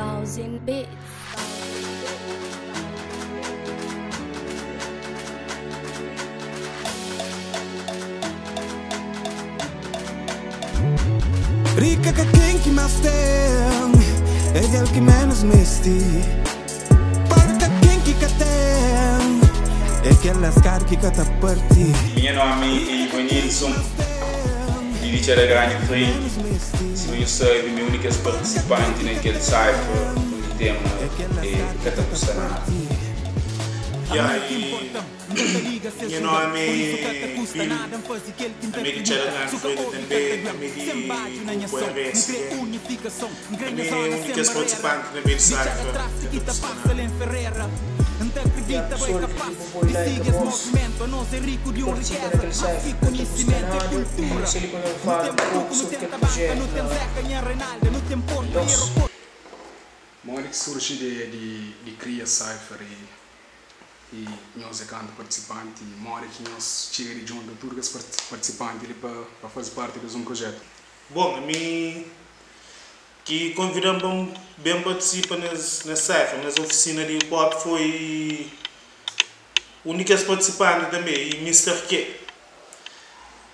Bowsin Beats. Rika ka ken ki más ten, é kel ki ménus meste. Pobri ka ken ki ka ten, é kel laskadu ki ka ta parti. Nha nomi é Ivanilson, di di Txada Grandi Frenti. Sima nhu sabe, mi é un di kes partisipanti na kel cypher undi tema é Ka Ta Kusta Nada. Ya, i nha nomi é Billy, ami é di Txada Grandi Frenti tanbe, ami é di grupu RSD. Ami é un di kes partisipanti tanbe di cypher Ka Ta Kusta Nada. Ya pessoal ki bu poi like abos ki partisipa na kel cypher ka ta kusta nada nu sta li pa ben fala un poku sobri kel projetu na nos. Modi ki surji ideia di kria cypher i nhos é kantu partisipanti i modi ki nhos txiga di djunta tudu kes partisipanti li pa faze parti des un projetu? Bon, ami Ki konvida-m pa N ben partisipa nes nes cypher, nes ofisina di hip hop foi un di kes partisipanti tanbe e Mister Ke.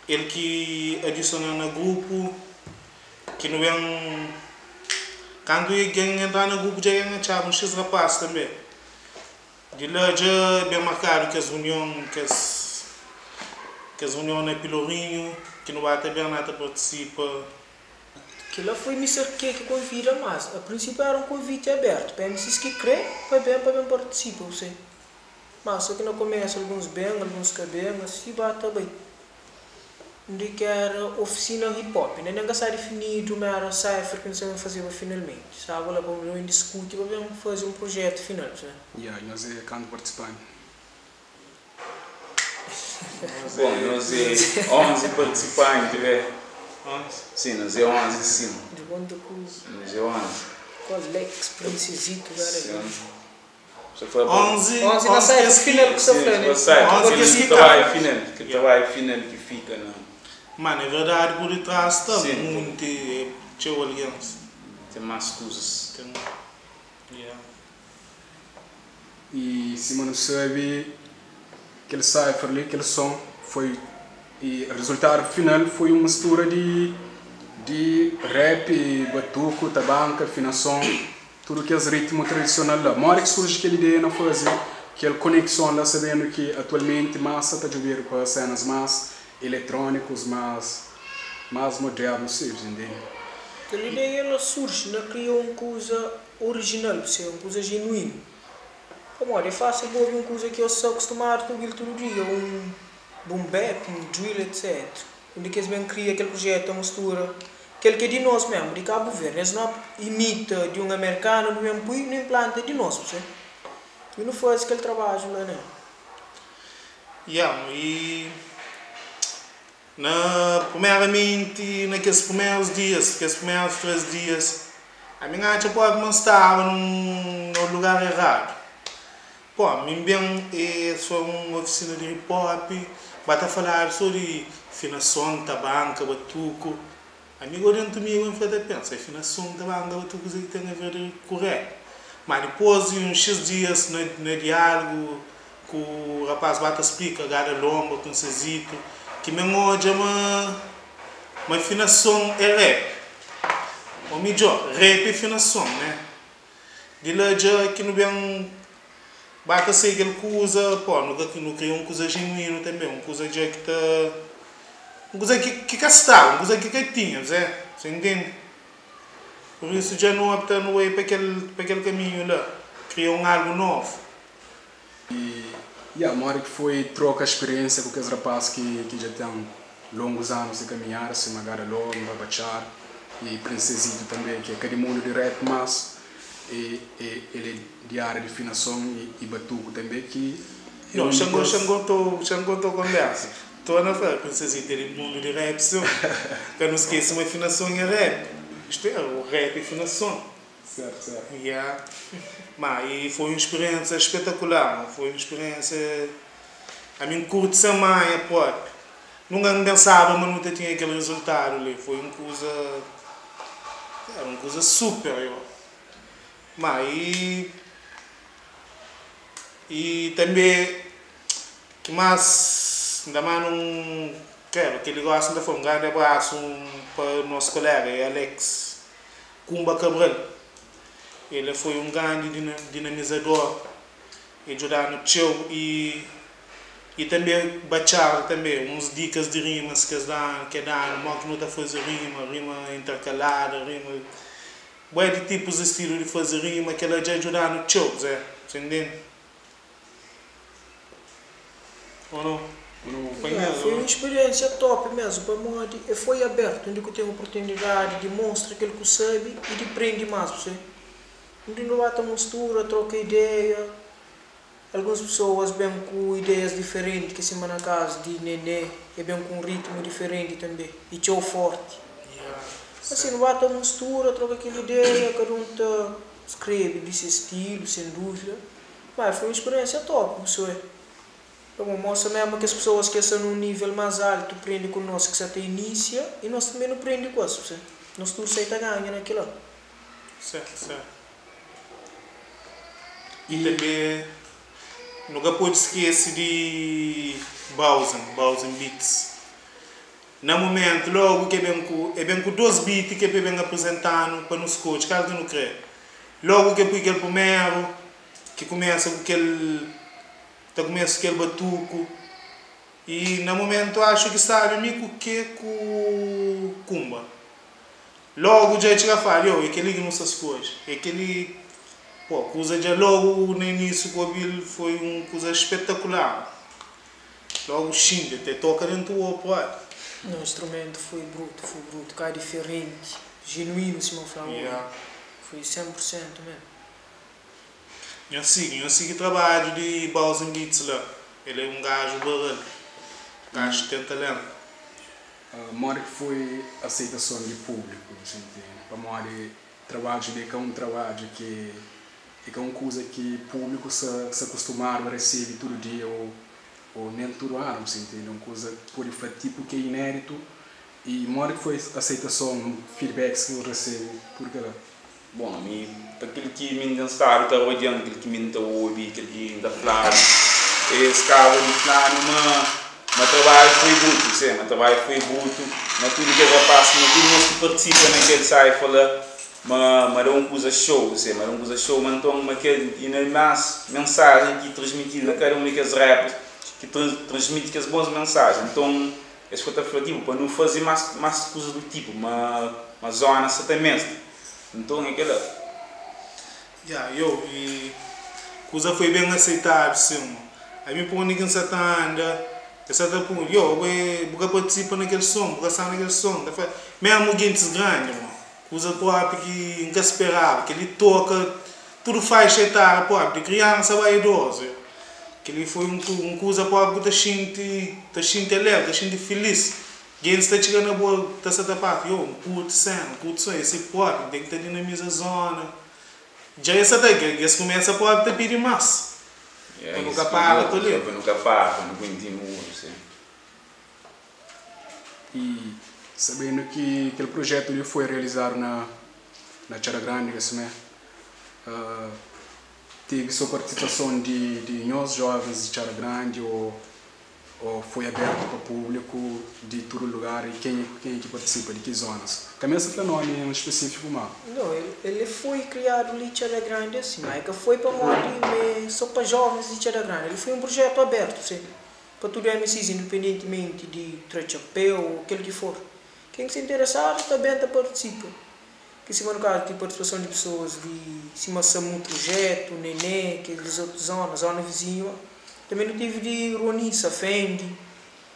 El ki adisiona-m na grupu ki nu ben kantu gen entra na grupu dja gen atxaba un xis rapaz tanbe. Di la dja ben markadu kes runion kes kes runion na Pilorinhu ki nu ba ta ben la ta partisipa. Kela foi Mister Ke ki konvida mas a prinsipiu era un konviti abertu pa MCs ki kre pa ben pa ben partisipa u se mas so ki na komesu alguns ben alguns ka ben asi ba ta bai undi ki era ofisina hip hop inda nen ka sta difinidu ma era cypher ki nu sta ben fazeba finalmenti staba la pa nu ben diskuti pa ben fazi un prujetu final bu se. Ya, nhos é kantu partisipanti? Bom, nos é 11 partisipanti, be. Sim, nos é 11 sim. Di konta ku. Nos é 11. Ku Alex, Princesito, gara Sim. li. Sa fla pa. 11, 11 na 11 cypher kes ki. final ku sa Sim, fla, pa ne? cypher, 11 kel kes ki trabalho ka. final, kel trabalho final ki fika na. Ma na verdadi por detrás sta Sim, tem. munti, é txeu algens. Tem más kuzas. Tem, yeah. I sima nu sabe, kel cypher li, kel son, foi i rezultadu final foi un mistura di di rap, batuku, tabanka, finason, tudu kes ritmu tradisional la. Modi ki surji kel ideia na faze kel konekson la sabendu ki atualmenti mas sa ta djobedu pa senas mas eletronikus, mas mas modernu, si ntende? Kel ideia la surji na kria un kuza orijinal, bu se, un kuza jenuínu. Pamodi é fásil bu obi un kuza ki nhos sta akustumadu ta obi-l tudu dia, un boom bap, un drill, etc. Undi ki es ben kria kel projetu ta mustura kel ki é di nos mesmu, di Kabu Verdi. Es no imita di un amerikanu, nu ben pui, nu inplanta di nos, bu se. I nu faze kel trabadju la, ne? Ya, i Na primeramenti, na kes primerus dias, kes primerus 3 dias, ami N atxa propi ma N staba nun na un lugar eradu. Pô, mi N ben es foi un ofisina di hip hop, ba ta faladu so di finason, tabanka, batuku. Ami go dentu mi N fla ta pensa, finason, tabanka, batuku, kuze ki ten aver ku rap? Ma dipos di un xis dias na na dialugu Ku rapaz ba ta splika gada lomba ku nsezito ki men odja ma ma finason é rap ou midjor rap é finason né di la dja ki nu ben ba ta sai kel kuza po nu ka nu kria un kuza jenuínu tanbe un kuza dja ki ta un kuza ki ki ka staba un kuza ki ka tinha zé sa intende pur isu dja nu opta nu bai pa kel pa kel kaminhu la kria un algu novu. I ya, modi ki foi troka spiriénsia ku kes rapaz ki ki dja ten longus anus di kaminhada, sima Gada Lomba, Batxar i Prinsezito tanbe, ki é ka di mundu di rap mas e e el é di ária di finason i i batuku tanbe ki é Não, un di Xangô, kes. Xangô tô, Xangô tô konbersa. Tô na fla, Prinsezito é di mundu di rap sim. Ka nu skese ma finason é rap. Isto é, o rap é finason. Certo, certo. Yeah. Ma e foi um speriensa espetakular, ma foi um speriensa ami N kurti sen manha propi. Nunka N pensaba ma nu ta tinha kel rezultadu li. Foi um kuza, era um kuza super yo. Ma e e tanbe ki más N ta manda un Kero kel-li gósi N ta fla un grandi abrasu pa nos koléga é Alex Kumba Cabral. El foi un grandi dinamizador, el djuda-nu txeu i i tanbe Batxarda tanbe, uns dikas di rimas ki es da-nu, ki el da-nu, modi ki nu ta faze rima, rima interkalada, rima, bué di tipus di stilu di faze rima, kel-la dja djuda-nu txeu, Zé, bu ntende? Ou não? Yeah, foi un speriensia top mesmu, pamodi e foi abertu, undi ku ten oportunidadi di mostra kel ku sabi i di prendi mas, bu sabe? Undi nu ba ta mustura, troka ideia, alguns pesoas ben ku ideias diferenti, ki sima na kazu di Nene, e ben ku un ritmu diferenti tanbe, i txeu forti. Asi, nu ba ta mustura, troka kel ideia, kada un ta skrebe di se stilu, sen duvida. Mas foi un speriensia top, bu sabe. Pamodi mostra mesmu kes pesoas ki sta nun nivel mas altu prende ku nos ki sa ta inisia i nos tanbe nu prende ku es, bu sabe. Nos tudu sai ta ganha na kila. Sertu, sertu. I tanbe nu ka pode skese di Bauzen, Bauzen Beats. Na mumentu, logu ki e ben ku, e ben ku dos beat ki e pe ben aprizenta-nu pa nu skodje kal ki nu kre. Logu ki e pui kel primeru, ki kumesa ku kel, ta kumesa ku kel batuku, i na mumentu axu ki sabi mi ku ke ku Kumba. Logu dja e txiga fala, yo, e kel-li ki nu sta skodje, e kel-li, po, kuza dja logu na inisiu ku obi-l foi un kuza spetakular. Logu xinti, até toka dentu opu, olha. Não, instrumento foi bruto, foi bruto, ka diferenti, genuíno sima fla obi, foi 100% mesmo. Nho sigui, nho sigui trabadju di Bowsin Beats la, el é un gaju barral, gaju ki ten talentu. Modi ki foi aseitason di públiku, xinti? Pamodi trabadju li é ka un trabadju ki é ka un kuza ki públiku sa sa kustumadu a resebe tudu dia ô ô nen tudu anu, bu sa intende? É un kuza ki pode fla tipu ki é inéditu. I modi ki foi aseitason, feedbacks ki bu resebe, tudu kel-la? Bon, ami, pa kel ki mi N ten stadu ta rodian, kel ki mi N ta obi, kel ki N ta fladu, es kaba di fla-nu ma ma trabadju foi brutu, se, ma trabadju foi brutu, ma tudu kes rapás, ma tudu nos ki partisipa na kel cypher la, Ma ma da un kuza show, se ma da un kuza show, ma nton ma kel i na más mensajen ki transmitidu na kada un di kes rappers ki transmiti kes bons mensajen. Nton es fika ta fla tipo pa nu faze más más kuzas du tipo ma ma zona sa ta meste. Nton é kela. Ya yo i kuza foi ben aseitadu sim. Ami pa undi ki N sa ta anda es sa ta punta, yo abo é bu ka partisipa na kel son, bu ka sta na kel son. Ta fla mesmu gentis grandi mo. Kuza propi ki N ka speraba. Kel-li toka tudu faixa etária propi, di kriansa ba idozu. Kel-li foi un kuza propi ku ta xinti, ta xinti alegri, ta xinti filis. Gentis ta txiga na bo, ta sa ta fla, Yo, N kurti sena, N kurti son, es é propi, N ten ki ta dinamiza zona. Dja es sa ta, es kumesa propi ta pidi más. Pa nu ka para pa li. Pa nu ka para, pa nu kontinua. I sabendu ki kel projetu li foi realizadu na na Txada Grandi ka simé, tevi so partisipason di di nhos jovens di Txada Grandi o o foi abertu pa públiku di tudu lugar i kenha kenha ki partisipa di ki zonas? Ka meste fla nomi en spesífiku ma. Nau, el foi kriadu li Txada Grandi asin, ma e ka foi pamodi ma e so pa jovens di Txada Grandi, el foi un projetu abertu, se. Pa tudu MCs independentimenti di tra txapéu o kel ki for. Ken ki sta interesadu ta ben ta partisipa. Ki sima nu kazu ti partisipason di pesoas di sima Samu Projetu, Nené, kes otu zona, zona vizinhu. Tanbe nu tivi di Ruanisa, Fendi.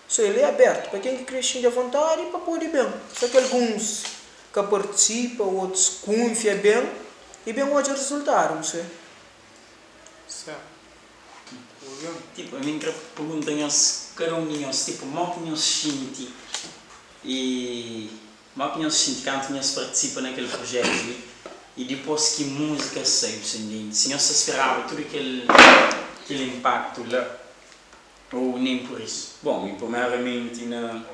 So el é abertu pa ken ki kre xinti avontadi pa pode ben. So ki alguns ka partisipa, otus kunfia ben i ben odja rizultadu, bu sabe. Sértu. Tipo, ami n'kre pergunta nhos, kada un di nhos, tipo, mo ki nhos xinti i mo ki nhos xinti kantu nhos partisipa na kel projetu li i dipos ki múzika sai, bu sa ntende? Si nhos ta speraba tudu kel kel inpaktu la ou nen pur isu? Bon, mi primeramenti na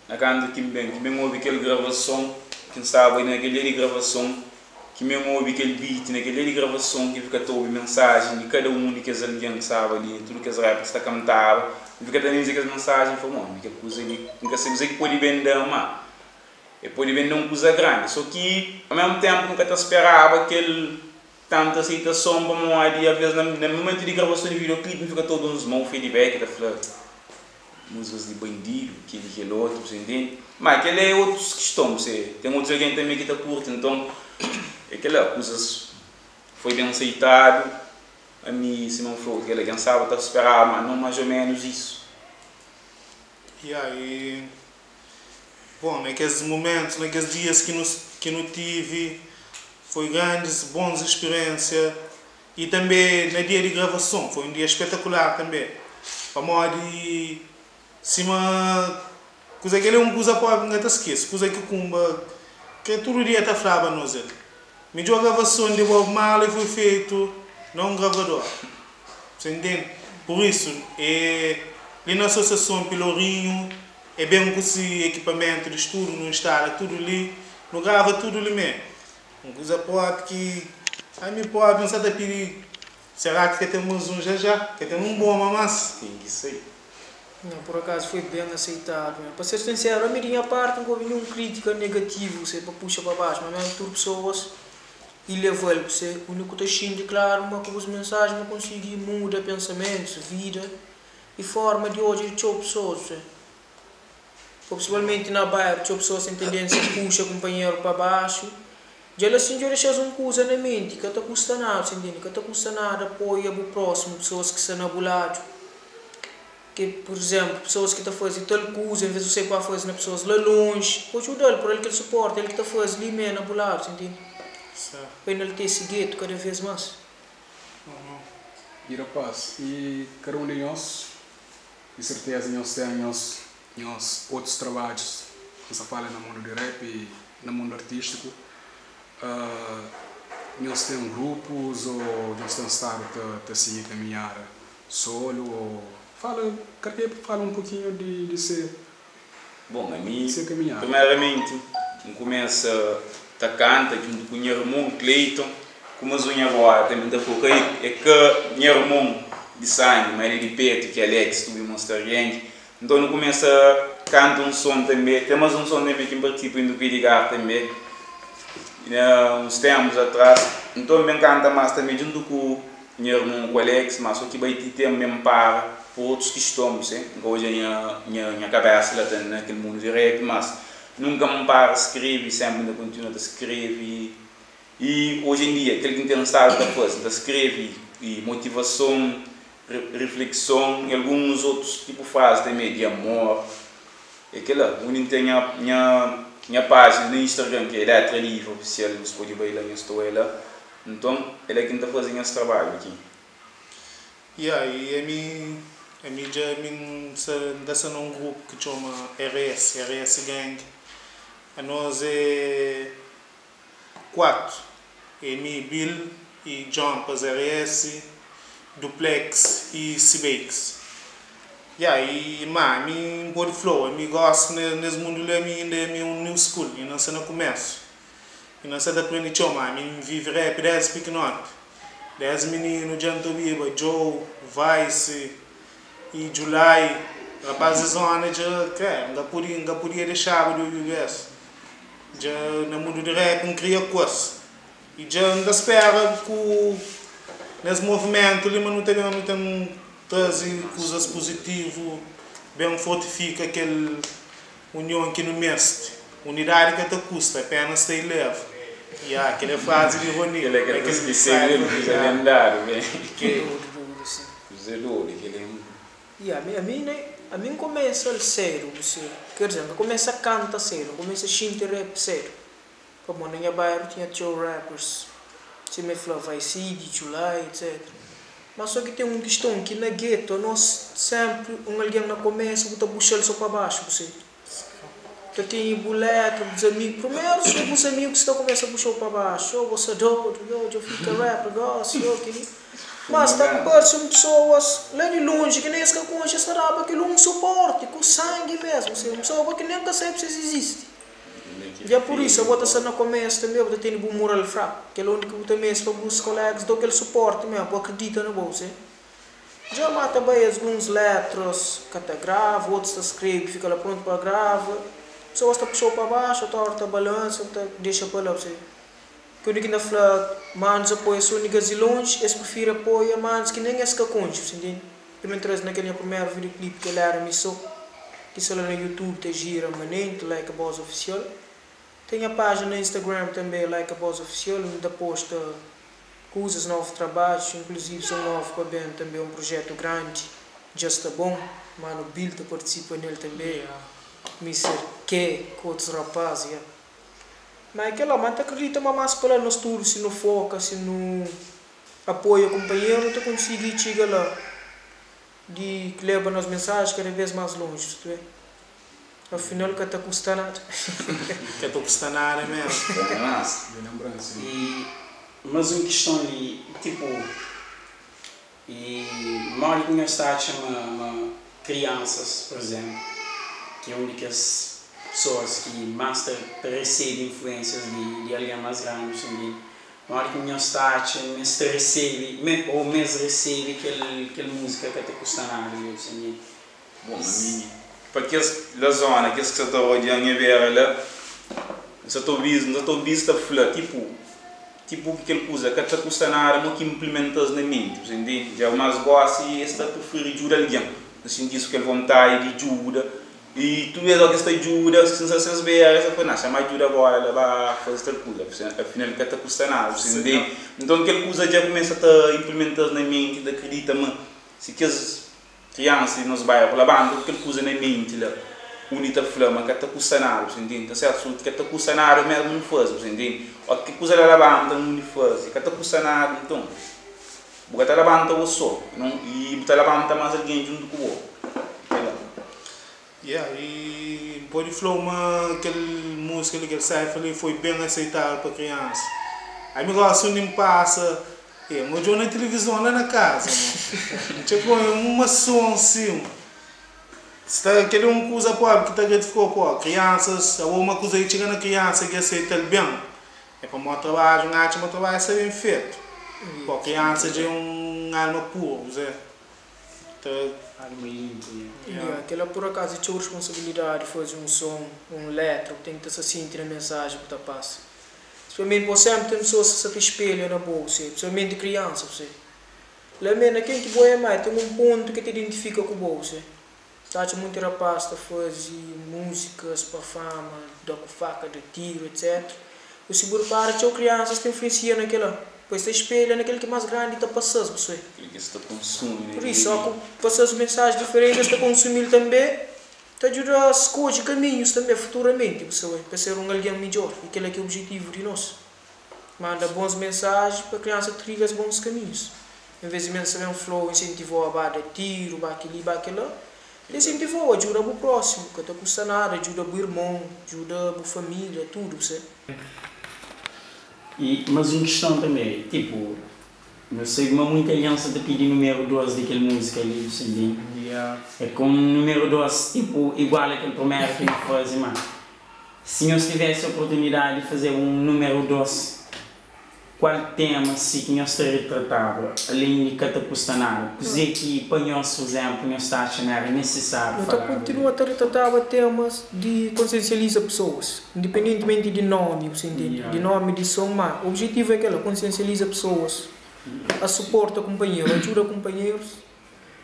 na kantu ki N ben, ki N ben obi kel gravason, ki N staba na kel dia di gravason. Ki mi N obi kel beat na kel dia di gravason ki N fika ta obi mensajen di kada un di kes algen ki staba li, tudu kes rapper ki sta kantaba, N fika ta analiza kes mensajen, N fla, Mon, mi kel kuza li, N ka sabe kuzê ki pode ben da, má e pode ben da un kuza grandi. Sô ki, omésmu ténpu, N ka ta speraba kel tantu aseitason pamodi alvês na mumentu di gravason di videoclip N fika ta obi uns mau feedback ta fla, Múzikas di bandidu, kel-li kel otu, bu sa intende? Má kel-la é otus kiston, bu sabe? Ten otus algen tanbê ki ta kurti, nton é kel-la, kuzas foi ben aseitadu, ami sima N fla-u kel-la, ken sabe ta speraba, má non más ô ménus isu. Ya, i bon, na kes mumentus, na kes dias ki nu ki nu tivi, foi grandis, bons spiriénsia. I tanbe na dia di gravason foi un dia spetakular tanbe, pamodi sima kuza kel é un kuza propi N ka ta skese, kuza ki Kumba kre tudu dia ta flaba nos el, midjor gravason di Bob Marley foi fetu na un gravador, sa intende? Pur isu e li na asosiason Pilorinhu e ben ku si ekipamentu di studu nu instala tudu li, nu grava tudu li me. Un kuza propi ki ami propi N sa ta pidi, será ki ka ten mas un já já? Ka ten un boma mas? Ten ki sai. Não, por acaso foi bem aceitado mesmo. Pa ser sincero, ami di nha parti N ka obi nenhum crítica negativo, se pa puxa pa baxu, ma mesmo tudo pessoas e leva-l, se único ta xinti claro ma ku bus mensagem ma consigui muda pensamentos, vida e forma di odja di txeu pessoas, se. Principalmente na bairro, txeu pessoas ten tendência puxa companheiro pa baxu. Dja la sin dja dexa-s un kuza na menti, ka ta kusta nada, bu intende? Ka ta kusta nada apoia bu prósimu, pesoas ki sta na bu ladu. Ke, pur izénplu, pesoas ki ta faze tal kuza, envês di bu sai pa faze na pesoas la lonji, bu djuda-l por el kel suporti, el ki ta faze li mê na bu ladu, bu intende? Pa enaltese getu kada vês más. I rapaz, i kada un di nhos, di serteza nhos ten nhos nhos otus trabadjus, N sta fala na mundu di rap i na mundu artistiku, nhos ten grupus o nhos ten stadu ta ta sigi kaminhada solu o fala kada ken fala un pokinhu di di se Bon, ami se kaminhada. primeramenti N kumesa ta kanta djuntu ku nha irmon Cleiton, ku mas un nha brother tanbe N ta fla ka é ka nha irmon di sangi ma el é di petu ki é Alex Tubi Monster Gang. Nton nu kumesa kanta un son tanbe, ten mas un son tanbe ki N partisipa djuntu ku Edgar tanbe na uns tempus atras. Nton N ben kanta mas tanbe djuntu ku nha irmon ku Alex, ma so ki bai ti tem ben para pur otus kiston, bu se, N ka odja nha nha nha kabesa la ta na kel mundu di rap, mas nunka N para skrebe, senpri N ta kontinua ta skrebe i oji en dia kel ki N ten stadu ta faze, N ta skrebe i motivason, riflekson i alguns otus tipu frazi tanbe di amor, e kila, undi N ten nha nha nha pajina na Instagram ki é Letra Livre Ofisial, nhos pode bai la nhos ta oia la. Nton, el é ki N ta faze nhas trabadju ki. Ya, i ami, ami dja mi N sa, N ta sta na un grupu ki txoma RS, RS Gang. Anos é 4, é mi, Bill i John pa RS, Duplex i Cbakes. Ya, i ma ami N pode fla-u, ami gosi nes mundu li ami inda ami é un new school, inda N sta na kumesu. I na sa ta prende txeu ma ami N vive rap desdi pikinoti. Desdi mininu dja N ta obiba Joe, Vice i July, rapaz di zona dja kre, N ka pudi N ka pudia dexaba di obiba es. Dja na mundu di rap N kria ku es. I dja N ta spera ku nes movimentu li ma nu ta ben nu ten traze kuzas puzitivu, ben fortifika kel Union ki nu meste. Unidadi ka ta kusta, apenas ta ileva. Ya, kel é frazi di Rony. Kel é ka ta skese del, kuza lendáriu ben. Dodu, dodu, sin. Kuza dodu, kel é. Ya, ami, ami ne, ami N kumesa el sedu, bu se, ker dizer, N ka kumesa kanta sedu, N kumesa xinti rap sedu. Pamodi na nha bairu tinha txeu rappers, sima el fla Vice City, July, etc. Mas so ki ten un kiston ki na geto anos senpri un algen na komesu bu ta puxal so pa baxu bu se ta tene bu letra bus amigu primeru so bus amigu ki sta kumesa puxau pa baxu oh bo sta dodu yo dja fika rapper gosi yo keli mas ta parse un pesoas la di lonji ki nen es ka konxe es ta daba kel un suporti ku sangi mesmu se un pesoa ki nen ka sabe si es izisti. Já por isso, abo ta sta na começo também, bu ta tene bu moral fraco. Kel onde ki bu ta meste pa bus colegas dau kel suporte mesmo, pa acredita na bo, você. Já mata bai alguns letras ka ta grava, outros ta skrebe, fica lá pronto pa grava. Pessoas ta puxau pa baixo, outra hora ta balança, ta deixa pa lá, você. Ki onde ki na fla, manos apoia so niggas di longe, es prefere apoia manos ki nem es ka conxe, você entende? Também traz naquele nha primeiro videoclipe que ele era mi so, ki sta lá na YouTube ta gira manente, Like a Boss Oficial. Tem a página na Instagram também, Like a Boss Oficial, onde ta posta coisas novos trabalhos, inclusive são novo pa bem também um projeto grande, já está bom, mano Bill ta participa nele também, Mr. K, com outros rapazes, yeah. Mas aquela, mas ta acredita ma mais pa lá nos tudo, se não foca, se não apoia o companheiro, ta conseguir chegar lá de que leva nas mensagens cada vez mais longe, tu vê? Afinal, que te custa nada. Que te custa nada mesmo. Massa. De lembrança. E mais uma questão ali, tipo, e mora que nós está a chamar crianças, por exemplo, que é uma das pessoas que mais te recebe influências de alguém mais grande, assim, mora que nós está a mas te recebe, ou mesmo recebe aquele música que te custa nada, assim. Bom, a mim, para aqueles da zona, aqueles que estão rodeando a beira lá, só estou visto a falar, tipo aquele coisa que te custa nada, mas que implementas na mente, você entende? Já o mais gosto é estar preferir ajuda alguém, no sentido que ele vontade de ajuda, e tu vês que esta ajuda, se não se vê, essa foi não, chama ajuda agora, ela vai fazer tal coisa, afinal que te custa nada, você entende? Então aquele coisa já começa a implementar na mente, acredita, mas se queres criança nos bairros, lá banda, aquele coisa na mente lá, unita flama, que te custa nada, você entende? Tá certo? Que te custa nada mesmo não faz, você entende? Ou que coisa lá banda não faz, que te custa nada, então. Porque tá banda o só, não e tá banda mais alguém junto com o outro. Yeah, e pode falar uma aquela música ali que ele sai ali foi bem aceitável para criança. Aí me gosta onde me passa, eu jogo na televisão lá na casa, mano. Tipo, uma som assim. Está aquele um coisa pô, que tá ficou pô, crianças, ou uma coisa que chega na criança que aceita ele bem. É para o trabalho, um arte, meu trabalho é bem feito. Pô, criança de um alma pura, Zé. Alma limpa. Yeah. Aquela por acaso tinha responsabilidade de fazer um som, um letra, tem que estar sentindo a mensagem que tá passa. Principalmente você sempre tem pessoas que se espelham na bolsa, principalmente criança, você. Lamena quem que boa é mais, tem um ponto que te identifica com o bolsa. Tá muito rapaz tá fazer músicas para fama, dá com faca, de tiro, etc. O seguro para que crianças te influencia naquela, pois te espelha naquele que é mais grande está passando, você. Aquele que está consumindo. Por isso, só que passas mensagens diferentes, está consumindo também, te ajuda a escolher caminhos também futuramente, você, para ser um alguém melhor. E aquele é que é o objetivo de nós. Manda boas mensagens para a criança trilhar os bons caminhos. Em vez de mensagem um flow, incentivou a barra de tiro, aquele, aquele. Incentivou, ajuda o próximo, que não custa nada, ajuda o irmão, ajuda a família, tudo, você. E, mas uma questão também, tipo, eu sei que muita aliança te pede número 2 daquela música ali, você entende? Yeah. É com número 2, tipo, igual àquele primeiro que faz, mas se nós tivesse a oportunidade de fazer um número 2, qual tema se que nós te retratava, além de que te custa nada? Dizer que para nós, por exemplo, nós está achando era necessário Então falar. continua a retratar temas de consciencializa pessoas, independentemente de nome, você entende? Yeah. De nome, de som, mas o objetivo é que ela consciencializa pessoas, a suporta companheiro, ajuda companheiros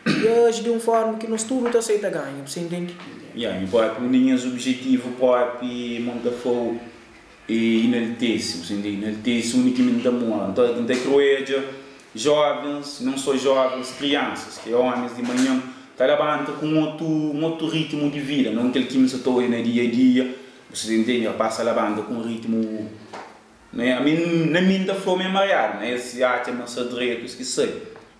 e age de uma forma que nós tudo aceita ganha, você entende? Yeah, e próprio, nem objetivo próprio Montafou e enaltece, você entende? Enaltece unicamente amor. Então, a gente croeja jovens, não só jovens, crianças, que é homens de manhã, tá levanta com outro ritmo de vida, não aquele que me estou no dia a dia, você entende? Passa levanta com um ritmo, né? A mim, na minha tá fome é mareado, né? Esse arte é massa direito, esqueci.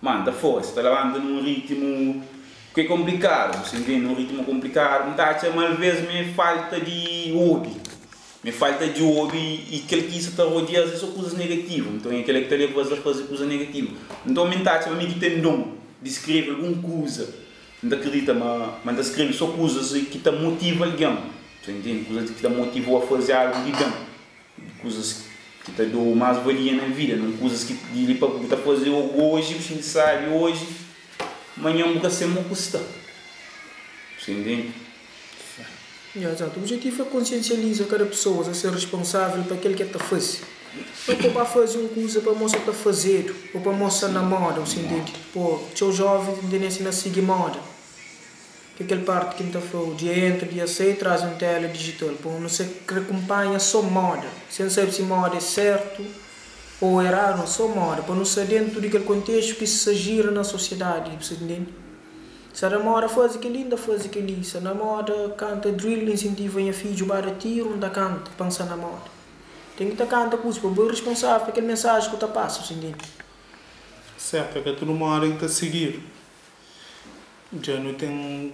Mano, tá forte, tá levanta num ritmo que é complicado, você entende? Num ritmo complicado, não tá, mas às vezes me falta de hobby. Me falta de hobby e aquele que isso está rodeado são coisas negativas. Então é aquele que está levando a fazer coisas negativas. Então me tá, a mim que tem dom de escrever alguma coisa. Não acredita, mas escreve só coisas que te motiva alguém. Você entende? Kuzas ki ta motiva-u a faze algu di ben, kuzas ki ta da-u más valia na vida, não kuzas ki di li pa bu ta faze oji, bu xinti sábi oji, manhan bu ka sen mo ku sta. Você entende? Ya, exato. Objetivo é consciencializa kada pessoas a ser responsável pa kel ki el ta faze. Não pô ba faze un kuza pa mostra ta fazedu ou pa mostra na moda, você entende? Pô, txeu jovem tem tendência na seguir moda. Que aquele parte que tá falou, dia entra, dia sai, traz um tela digital. Pô, não sei que acompanha só moda. Você não sabe se moda é certo ou errado, não só moda. Para não ser dentro daquele contexto que se gira na sociedade, você entende? Se na moda faz aquele ainda faz aquele. Se na moda canta drill, incentiva minha filho, bara tiro, ainda canta, pensa na moda. Tem que estar canta com isso, para responsável por aquele mensagem que tu passa, você entende? Certo, é que tu numa hora que tá a seguir. Já não tem.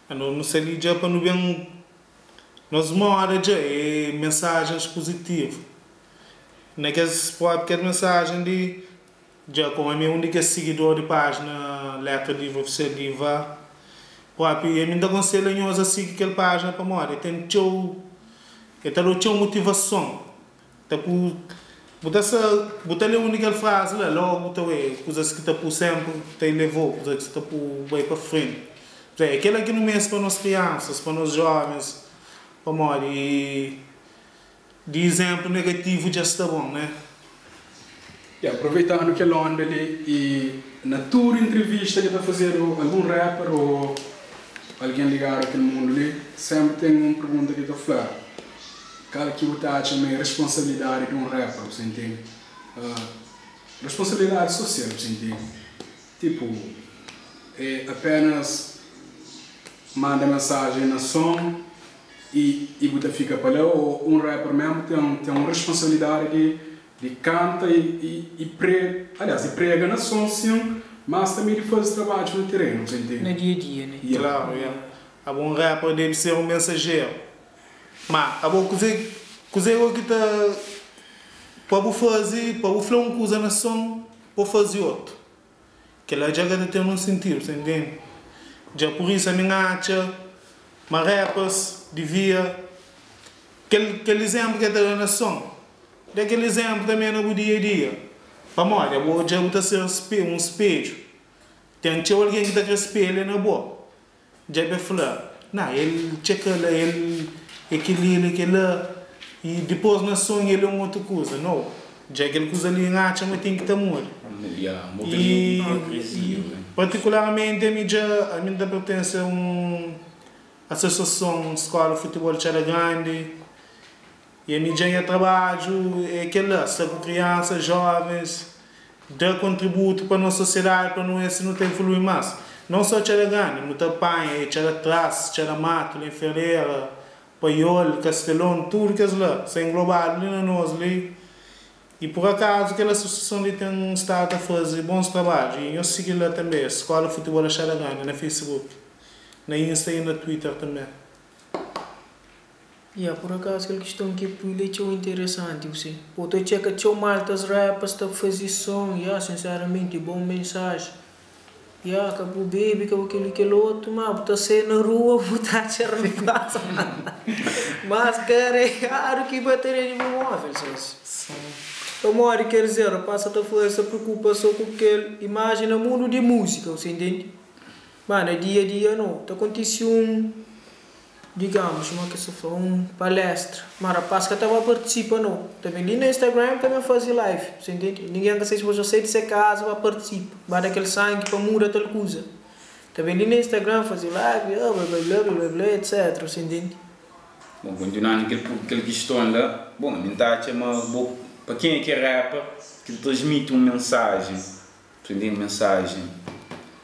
Não, não sei ali já para não bem. Nós mora já é mensagens positivas. Naqueles pode ter mensagem de. Já como a minha única seguidor de página Letra Livre Oficial Livre, próprio, e a mim aconselho a nós a seguir aquela página para mora. Tem teu. É tal teu motivação. Tá por. Botar essa, botar ali a única frase lá, logo tá ué, coisas que tá por sempre te levou, coisas que tá por vai para frente. É aquela que no mês para nós crianças, para nós jovens, para mora e de exemplo negativo já está bom, né? E aproveitando que onda ali e na tua entrevista que está fazendo algum rapper ou alguém ligado àquele mundo ali, sempre tem uma pergunta que está falando. Qual que você acha a responsabilidade de um rapper, você entende? Responsabilidade social, você entende? Tipo, é apenas manda mensagem na som e você fica para lá, ou um rapper mesmo tem uma responsabilidade de canta e prega, aliás, e prega na som sim, mas também de fazer trabalho no terreno, você entende? No dia a dia, né? Yeah. Claro, é. A bom rapper deve ser um mensageiro. Mas a bom coisa que tá para fazer, para falar uma coisa na som, para fazer outro. Que ela já tem um sentido, você entende? Já por isso a minha acha, mas rappers devia aquele exemplo que está na som, daquele exemplo também no dia a dia. Para morrer, eu já vou ser um espelho. Tem que alguém que está com espelho na boa. Já vai falar, não, ele checa lá, ele aquele, aquele, e depois na som ele é uma outra coisa, não. Já aquele coisa ali em acha, mas tem que estar morto. Yeah, E, particularmente a mim já a mim pertence a uma associação escola de futebol de Tchada Grande e a mim já trabalho é aquela, está com crianças, jovens, dá contributo para a nossa sociedade, para não esse não tem evoluir mais. Não só Tchada Grande, no Tapanha, Tchada Traço, Tchada Mato, em Ferreira, Paiol, Castelão, tudo que é lá, se englobado ali na nós ali. E por acaso aquela associação ali tem estado a fazer bons trabalhos e eu sigo lá também, Escola de Futebol Achada Grande, na Facebook, na Insta e na Twitter também. Yeah, por acaso aquela questão que é interessante, você. Pô, tu checa teu maltas rappers tá fazer som, yeah, sinceramente, bom mensagem. Yeah, acabou baby, acabou aquele outro, mas tá saindo na rua, botar te arrebatar. Mas cara, é raro que bateria de móvel, só. Então, mora, quer dizer, passa a fazer essa preocupação com aquele imagina mundo de música, você entende? Mano, dia a dia não. Então acontece um, digamos, uma que se fala, um palestra. Mas rapaz que estava participando, não. Também ali no Instagram também fazia live, você entende? Ninguém que se você sai de sua casa, vai participar. Vai dar aquele sangue para mudar tal coisa. Também ali no Instagram fazia live, blá blá blá blá blá, etc. Você entende? Bom, continuando aquele questão lá, bom, a minha é uma boa. Para quem é que é rapper, que transmite uma mensagem, entende? Uma mensagem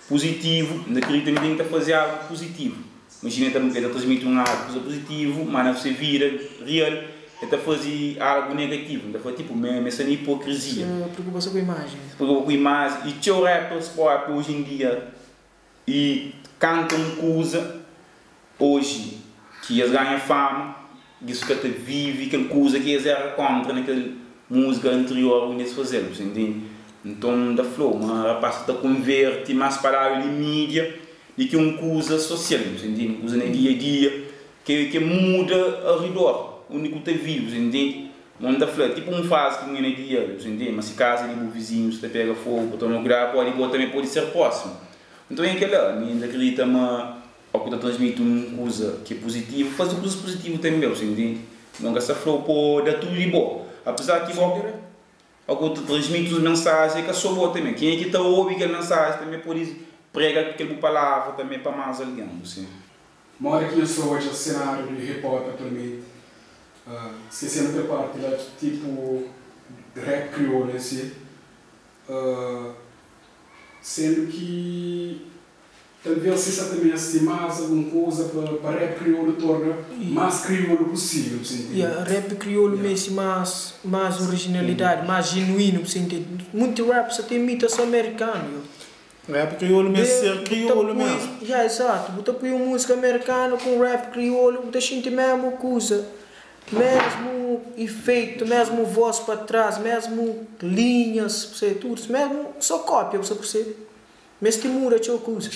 positiva, ainda acredito que tem que fazer algo positivo. Imagina, ele transmite um algo positivo, mas você vira real, ele está a fazer algo negativo, ele está tipo, uma hipocrisia. Preocupação com a imagem. Preocupação com a imagem. E tinha rappers pop hoje em dia e cantam coisa hoje que eles ganham fama, isso que até vive, aquela coisa que eles eram contra naquela música anterior onde eles faziam, você entende? Então, da flow, uma rapaz que converte mais para a mídia do que uma coisa social, você entende? Coisa no dia a dia, Ke ke muda a ridor undi ku ta vive, bu intende? Mo N ta fla, tipo un fazi ki N na dia, bu intende? Ma si kaza di bu vizinhu sta pega fogu, bu toma kuidadu, pode bo tanbe pode ser prósimu. Nton é kela, mi N ta kridita ma o ku ta transmiti un kuza ki é puzitivu, faze kuzas puzitivu tanbe, bu intende? Mo N ka sta fla-u po da tudu di bo, apezar ki bo o ku ta transmiti un mensaji é ka so bo tanbe, kenha ki ta obi kel mensaji tanbe pode prega kel bu palavra tanbe pa más algen, bu intende? Modi ki nhos ta odja senáriu di hip hop atualmenti? Skesendu kel parti la tipu rap kriolu en si, sendu ki talvez si sa ta mesti más algun kuza pa rap kriolu torna más kriolu pusível, bu sa intende? Ya, rap kriolu mesti más más orijinalidadi, más jenuínu, bu sa intende? Munti rap sa ta imita só merikanu, yo. Rap kriolu meste ser kriolu mesmu. Ya, exato. Bu ta pui un múzika merikanu ku un rap kriolu, bu ta xinti mesmu kuza, mesmu ifeitu, mesmu voz pa tras, mesmu linhas, bu sabe, tudu, mesmu, so kópia, bu sa persebe. Meste muda txeu kuza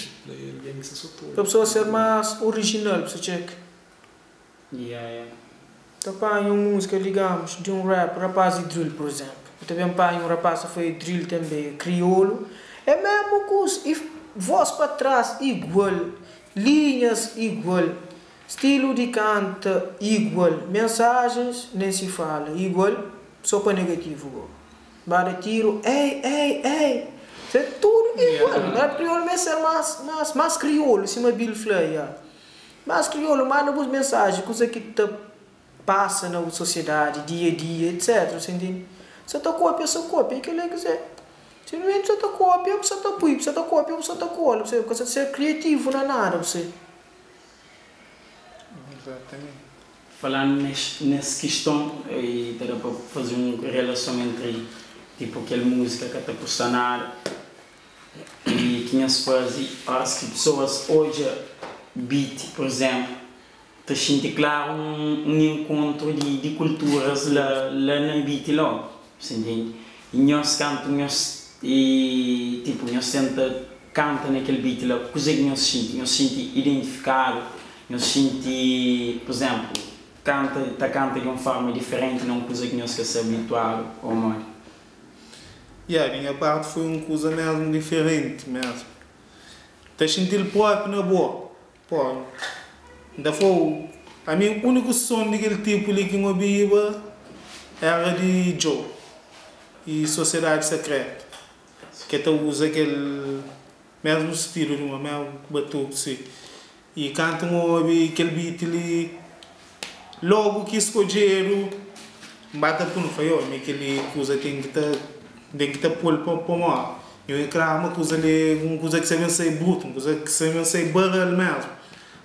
pa pesoa ser más orijinal, bu sa txeka. Ta panha un múzika, digamos, di un rap, rapaz di drill, pur izénplu. Bu ta ben panha un rapaz ta faze drill tanbe, kriolu, é mésmu kuza. I vós pa tras igual, linhas igual, stilu di kanta igual, mensajens nen si fala, igual, sô pa negativu gó. Ba da tiru, ei, ei, ei! É tudu igual. Rap kriolu meste ser más, más, más kriolu, sima Bill fla, ya. Mas kriolu manda bus mensaji kuza ki ta pasa na bu sosiedadi dia dia etc bu sa intende sa ta kopia sa kopia kila ki se simplesmenti sa ta kopia bu sa ta pui bu sa ta kopia bu sa ta kola bu ka sa ser kriativu na nada bu sa. Falando nes kiston e ta da pa faze un relason entri tipo kel musika ka ta kusta nada I ki nhos faze óras ki pesoas odja beat, pur izénplu, ta xinti klaru un enkontru di kulturas la la na beat la ó, sa ntende? I nhos kantu nhos i tipu nhos tenta kanta na kel beat la, kuzê ki nhos xinti? Nhos xinti identifikadu? Nhos xinti, pur izénplu, kanta ta kanta di un forma diferenti na un kuza ki nhos ka sta abituadu ô modi? Ya, di nha parti foi un kuza mesmu diferenti mesmu. Ta xinti-l propi na bo. Po, N ta fla-u, ami uniku son di kel tipu li ki N obiba era di Djo i Sosiedadi Sekretu, ke ta uza kel mesmu stilu di mo, mesmu batuku si. I kantu N obi kel beat li, logu ki skodjedu, N ba ta pui, N fla, yo, mi kel-li kuza ten ki ta, ten ki ta pô-l pa pamodi nhu e kla ma kuza li é un kuza ki sa ben sai brutu, un kuza ki sa ben sai baral mésmu.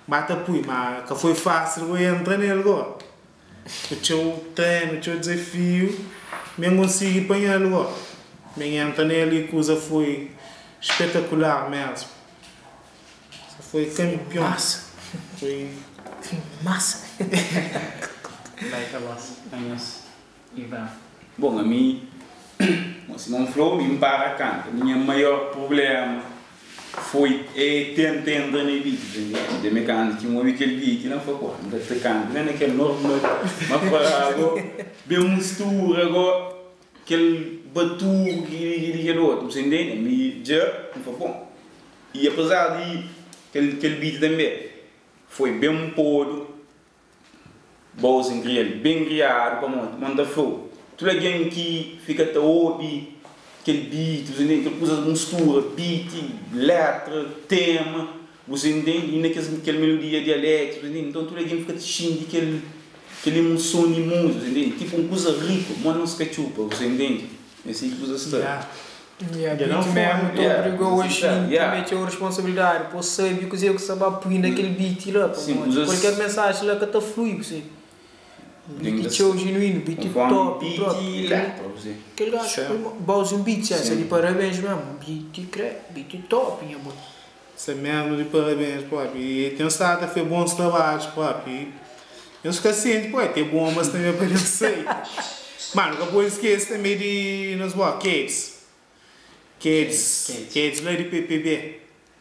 N ba ta pui, ma ka foi fásil bo entra nel go. Ku txeu trenu, txeu dizafiu, mi N konsigi panha-l go. Mi N entra nel i kuza foi spetakular mésmu. Sa foi kampion. Massa. Foi. Massa. Like a boss. Anhos Ivan. Bon ami mo sima N fla-u mi N para kanta minha maior prublema foi é tenta entra na beat entende dja mi kanta ki N obi kel beat la N fla pô N ka ta kanta nen na kel normal ma fla go ben mistura go kel batuku ki di kel otu bu sa intende mi dja N fla bon I apezar di kel kel beat tanbe foi ben podu, Bowser kria-l ben kriadu pamodi ma N ta fla-u, tudu algen ki fika ta obi kel beat, bu sa intende, kel kuzas mustura beat, letra, tema, bu sa intende, inda kes kel melodia dialetu, bu sa intende, nton tudu algen fika ta xinti kel kel emoson di múzika, bu sa intende, tipu un kuza riku, mo nos katxupa, bu sa intende, é si ki kuza sta. Yeah, beat mesmo ta obriga oji também txeu responsabilidade pa sabe kuzê ki sta ba pui na kel beat la pamodi kualker mensaji la ka ta flui bu sabe beat txeu genuíno beat top propi kel gajo Bowser beat essa di parabéns mesmo beat kre beat top nha boy. Sta mesmo di parabéns propi e ten stadu ta fé bons trabadjus propi e nhos fika sienti poi te bombas tambe pa nhos sai ma nu ka podi skesi tambe di nos bo Keds Keds Keds la di PPB.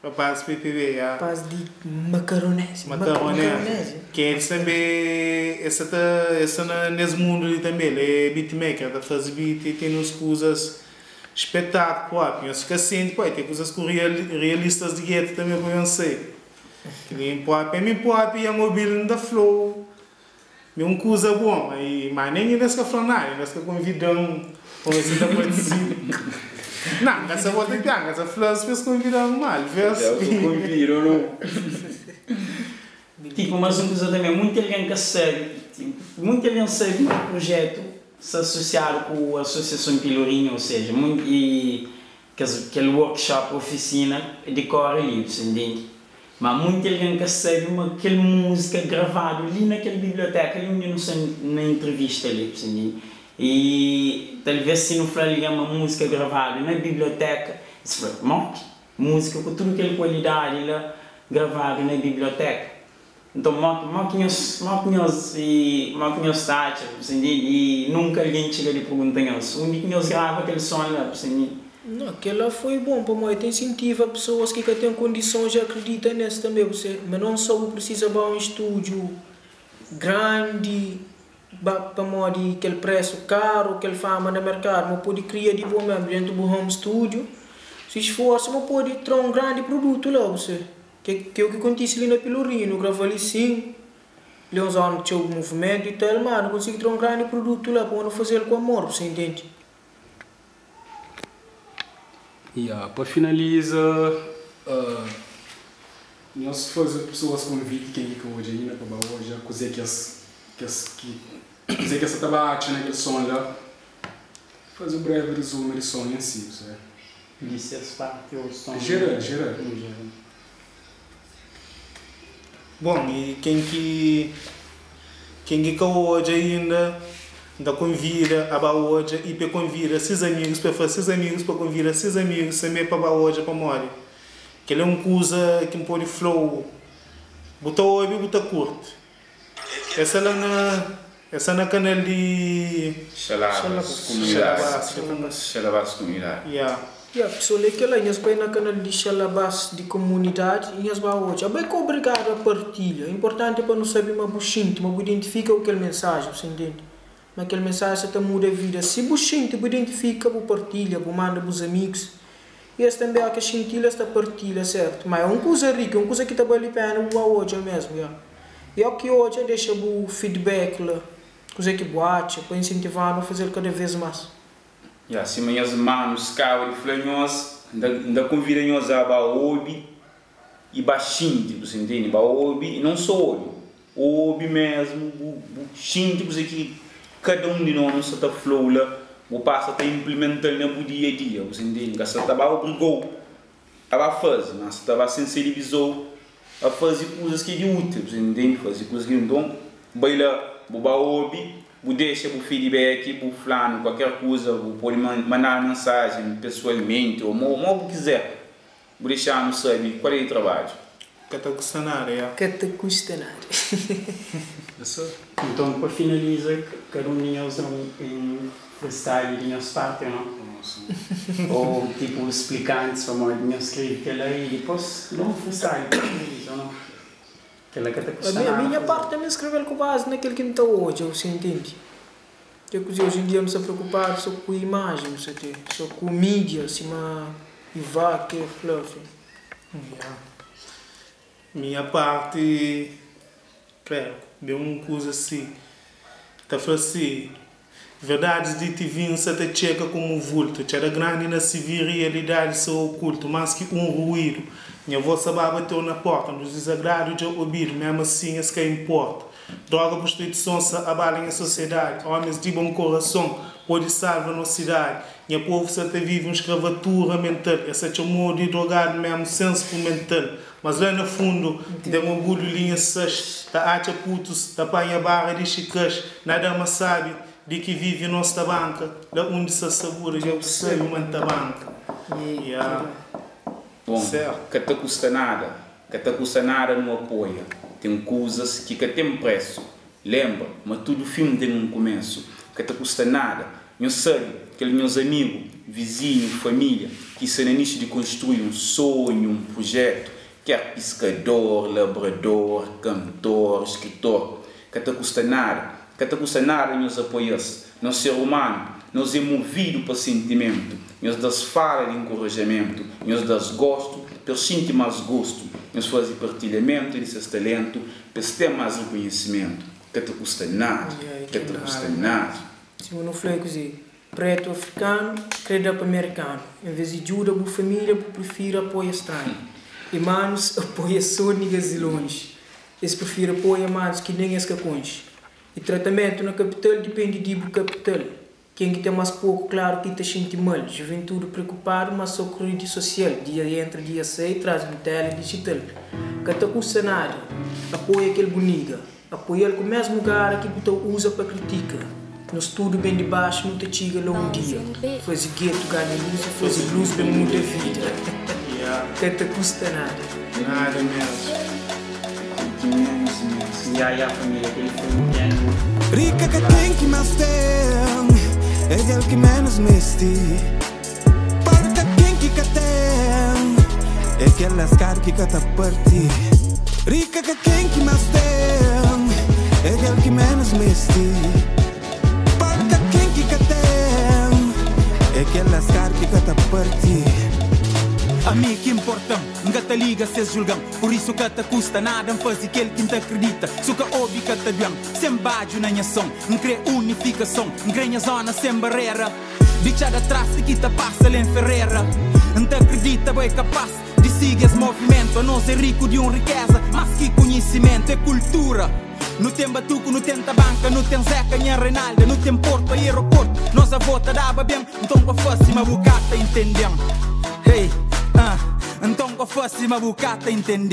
Rapaz PPB, ya. Rapaz di Makaronézia. Makaronézia. Ki el tanbe, el sa ta, el sta na nes mundu li tanbe, el é beatmaker, el ta faze beat, el ten uns kuzas spetaklu propi. Nhos fika sienti poi, ten kuzas ku realistas di getu tanbe pa nhos sai. Kel-li propi, ami propi dja N obi-l, N ta fla-u, Mi un kuza bon, ma nen inda es ka fla-m nada, inda es ka konvida-m pa un si ta partisipa. Nan, ka sa bota piada, ka sa fla-s pa es konvida-m, ma alvês. Dja bu konvida ou nau? Tipo, mas un kuza tanbe, munti algen ka sabe, munti algen sabe ma prujetu sta asosiadu ku Asosiason Pilorinhu, ou seja, munti Kes kel workshop, ofisina, dikore li, bu sa intende? Ma munti algen ka sabe ma kel múzika gravadu li na kel biblioteka li undi nu sta na intrivista li, bu sa intende? I talvês si nu fla algen ma múzika gravadu na biblioteka, es fla, Modi? Múzika ku tudu kel kualidadi la gravadu na biblioteka? Nton, mo mo ki nhos, mo ki nhos, i mo ki nhos ta atxa, bu sa intende? I nunka algen txiga di pergunta nhos, Undi ki nhos grava kel son la, bu sa intende? Não, kela foi bom pamodi ta insentiva pessoas ki ka ten kondisons a akredita nes tanbe bu se ma não só bu precisa ba um estúdio grandi ba pamodi kel presu karu kel fama na merkadu ma podi kria di bo mesmu dentu bu home studio si esforsa ma podi tra um grandi produtu la bu se. Ke ke o ki kontise li na Pilorinhu, nu grava li sim, li é un zona txeu muvimentu i tal, ma nu konsigi tra un grandi produtu la, pamo nu fazel ku amor, bu sa intende. Ya, pa finaliza, nhos faze pesoas konviti ken ki ka odja inda pa ba odja kuze ki es ki es ki kuze ki es sa ta ba atxa na kel son la. Faze un brevi rezumu di son en si, bu sabe. Di ses parti ou son. Jeral, jeral. No jeral. Bon, i ken ki ken ki ka odja inda, N ta konvida a ba odja i pa e konvida ses amigus pa e fla ses amigus pa konvida ses amigus tanbe pa ba odja pamodi kel-la é un kuza ki N pode fla-u bu ta obi bu ta kurti. Essa la na essa na canal di Xalabas comunidade Xalabas comunidade. Yeah. Yeah pessoal é kela nhos bai na canal di Xalabas di comunidade e nhos ba odja bai ka obrigado a partilha importante é pa nu sabi ma bu xinti ma bu identifica ku kel mensagem bu sa intende ma kel mensagem sa ta muda vida si bu xinti bu identifica bu partilha bu manda bus amigos e es tambe oki es xintil es ta partilha certo ma é um kuza rico é um kuza ki ta bali pena bu ba odja mesmo yeah. E o ki odja dexa bu feedback la, kuze ki bu atxa, pa insentiva-nu a faze-l kada vez mas. Ya, sima nhas manus kaba di fla nhos, N ta konvida nhos a ba obi i ba xinti, bu sa intende? Ba obi i non so obi, obi mesmu, bu xinti kuze ki kada un di nos nu sta ta fla-u la, bu pasa ta inplimenta-l na bu dia-a-dia, bu sa intende? N ka sta ta ba obriga-u a ba faze, mas sta ta ba sensibilizou a faze kuzas ki é di útil, bu intende? Faze kuzas ki nton bai la bu ba obi, bu dexa bu feedback, bu flanu kualker kuza, bu pode mandanu mensajen pesualmenti ô mo bu kizer, bu dexanu sabe kual é di trabadju. Ka ta kusta nada, ya. Ka ta kusta nada. Nton pa finaliza, kada un di nhos da un freestyle di nhos parti ô nau? Ou tipo splika antis pamodi nhos skrebe kela i dipos da un freestyle pa finaliza ô nau? Kela ka ta kusta nada A minha faze. parte também skrebe-l ku bazi na kel ki N ta odja, bu sa intende? Ke kuze oji em dia nu sta preokupadu so ku imajen, bu sa te, so ku mídia, sima Iva ke fla. Yeah. Minha parti, Credo, ben un kuza si, ta fla si, Verdadis di TV N sa ta txeka komu vultu, Txada grandi na CV Rialidadi sa okultu, Más ki un ruídu, Nha vós sa ba bateu na porta, Nos dizagradu dja obidu, Memu asin es ka inporta, Droga, prostituison sa abala nha sosiedadi, Omis di bon korason pode salva nos sidadi, Nha povu sa ta vive un skravatura mental, Es sa txomou di drogadu memu sen sprumental, Mas la na fundu N ten orgulhu linha 6 Ta atxa putus ta panha bara di xikas Nada ma sabi di ki vivi nos tabanka La undi sa sabura dja bu sabi ma N ta banka Yeah Bom, Certo. ka ta kusta nada, ka ta kusta nada nu apoia. Ten kuzas ki ka ten presu. Lenbra ma tudu fin ten un kumesu. Ka ta kusta nada. Nhos sabe kel nhos amigu. vizinhu, família ki sta na inísiu di konstrui un sonhu, un prujetu, ker piskador, labrador, kantor, skritor, ka ta kusta nada, ka ta kusta nada nhos apoia-s. Nos ser umanu, nos é movidu pa sentimentu, nhos da-s fala di nkorajamentu, nhos da-s gostu pa es xinti más gostu, nhos faze partilhamentu di ses talentu pa es ten más rikonhisimentu. Ka ta kusta nada, ka ta kusta nada. Sima nu fla é kuzê? Pretu afrikanu kre da pa merikanu. En vez di djuda bu família bu prifiri apoia stranhu. E manus apoia so niggas di lonji. Es prifiri apoia manus ki nen es ka konxe. E tratamentu na kapital dipende di bu kapital. Ken ki ten más poku klaru ki ta xinti mal. Juventudu preokupadu mas so ku redi sosial. Dia entra dia sai tras di un tela dijital. Ka ta kusta nada apoia kel bu nigga. Apoia-l ku mesmu gara ki bu ta uza pa kritika. Nos tudu ben di baxu nu ta txiga la un dia. Faze getu ganha lus i faze lus ben muda vida. Ka ta kusta nada. Nada mesmo. Ki menos mesmo. Ya ya família kel foi um piano. Rika ka ken ki más ten, é kel ki ménus meste. Pobre ka ken ki ka ten, é kel laskadu ki ka ta parti. Rika ka ken ki más ten, é kel ki ménus meste. Pobre ka ken ki ka ten, é kel laskadu ki ka ta parti. Ami ki inporta-m, N ka ta liga si es julga-m. Pur isu ka ta kusta nada N faze kel ki N ta kridita. Su ka obi ka ta due-m, sen badju na nha son. N kre unifikason, N kre nha zona sen barera. Di txada tras ti ki ta pasa la en Ferrera. N ta kridita bo é kapás di sigi es movimentu. Anos é riku di un rikeza, más ki konhisimentu, é kultura. Nu ten batuku, nu ten tabanka, nu ten Zeka, nha Reinalda, nu ten portu, aeroportu. Nos avó ta daba ben, nton ko fase ma bu ka ta intende-m. Hey, ah, nton ko fase ma bu ka ta intende-m.